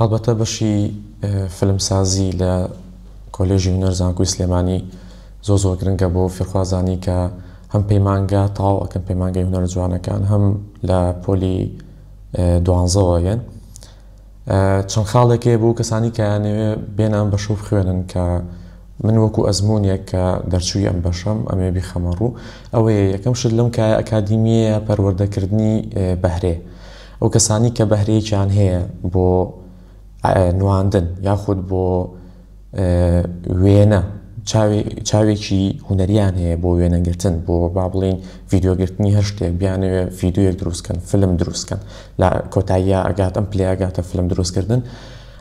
هەڵبەتە بەشی فیلمسازی لە کۆلێژی هونەر زانکۆی سلێمانی زۆر زۆر گرنگە بۆ فێرخوازانی کە هەم پەیمانگا تەواو ئەکەن پەیمانگای هونەرە جوانەکان هەم لە پۆلی دوانزەوە یەن. چەند خاڵێک هەیە بۆ کەسانی کە یانەوێ بێنە ئەم بەشە و بخوێنن کە من وەکو ئەزموونێک کە دەرچووی ئەم بەشەم ئەمێ بیخەمە ڕوو ئەوەیە یەکەم شت لەم کایە ئەکادیمیەیە پەروەردەکردنی بەهرەیە ئەو کەسانی کە بەهرەیەکیان هەیە بۆ نواندن یاخود بۆ وێنە چاوێکی هونەریان هەیە بۆ وێنەگرتن بۆ با بڵین ڤیددیوگرتنی هەر شتێک بیانەوێ ڤیددیوەک دروستکەن فلم دروستکەن لە کۆتاییە ئەگات ئەم پلەیە ئەگاتە فلم دروستکردن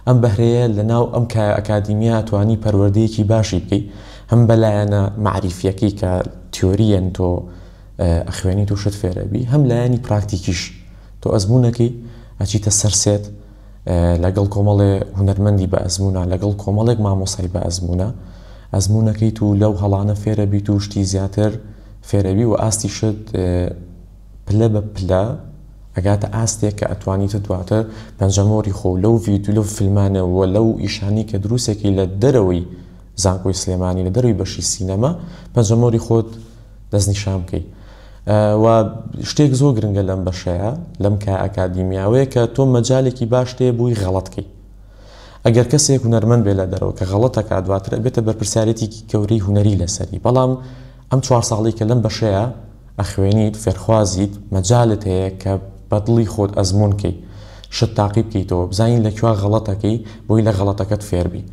ئەم بەهرەیە لە ناو ئەم کایە ئەکادیمیە ئەتوانی پەروەردەیەکی باشی بکەی هەم بەلایەنە مەعریفیەکەی کە تیۆریەن تۆ ئەخوێنیت و شت فێرەبی هەم لایەنی پراکتیکیش تۆ ئەزمونەکەی ئەچیتە سەر سێت لەگەڵ کۆمەڵێ هونەرمەندی بە ئەزموونە لەگەڵ کۆمەڵێک مامۆسای بە ئەزموونە ئەزموونەکەیت و لەو هەڵانە فێرەبیت و شتی زیاتر فێرەبی و ئاستیشت پلە بە پلە ئەگاتە ئاستێک کە ئەتوانیت دواتر پەنجەمۆری خۆ لەو ڤیدیۆ لەو فیلمانە و لەو ئیشانی کە دروستێکی لە دەرەوەی زانکۆی سلێمانی لە دەروی بەشی سینەما پەنجەمۆری خۆت دەستنیشان بکەیت و شتێک زۆر گرنگە لەم بەشەیە لەم کا ئەکادیمیاوەیە کە تۆ مەجالێکی باش تێ بووی غەڵەتکەی ئەگەر کەسێک هونەرمەند بێ لە دەرەوە کە غەڵەتەکە دواتر ئەبێتە بەرپرسیارێتێکی گەورەی هونەری لەسەری بەڵام ئەم چوار ساڵی کە لەم بەشەیە ئەخوێنیت فێرخوازیت مەجالت هەیە کە بە دڵی خۆت ئەزموون کەی شت تاقی بکەیتەوە بزانین لە کوێ غەڵەتەکەی بۆی لە غەڵەتەکەت فێربی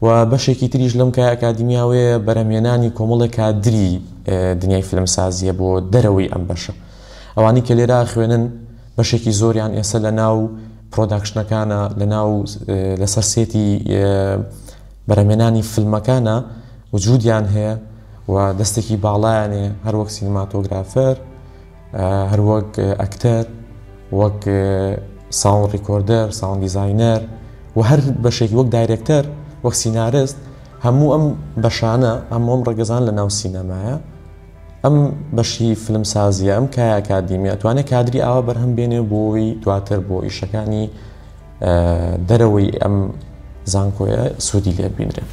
و بەشێکی تریش لەم کای ئەکادیمیاوەیە بەرهەمهێنانی کۆمەڵێک کادری دنیای فیلمسازیە بۆ دەرەوەی ئەم بەشە ئەوانی کە لێرە خوێنن بەشێکی زۆریان ئێستا لە ناو production ەکانە لە ناو لەسەر سێتی بەرهەمهێنانی فیلمەکانە وجودیان هەیە و دەستێکی باڵایان هەیە هەر وەک cinematographer هەر وەک ئەکتەر وەک sound recorder sound designer و هەر بەشێکی وەک director وەک سینارست هەموو ئەم بەشانە هەموو ئەم ڕەگەزان لە ناو سینەمایە ئەم بەشی فیلمسازیە ئەم کایە ئەکادیمیە ئەتوانێت کادری ئاوا بەرهەم بێنێ بۆی دواتر بۆ ئیشەکانی دەرەوەی ئەم زانکۆیە سوودی لێ بینرێت.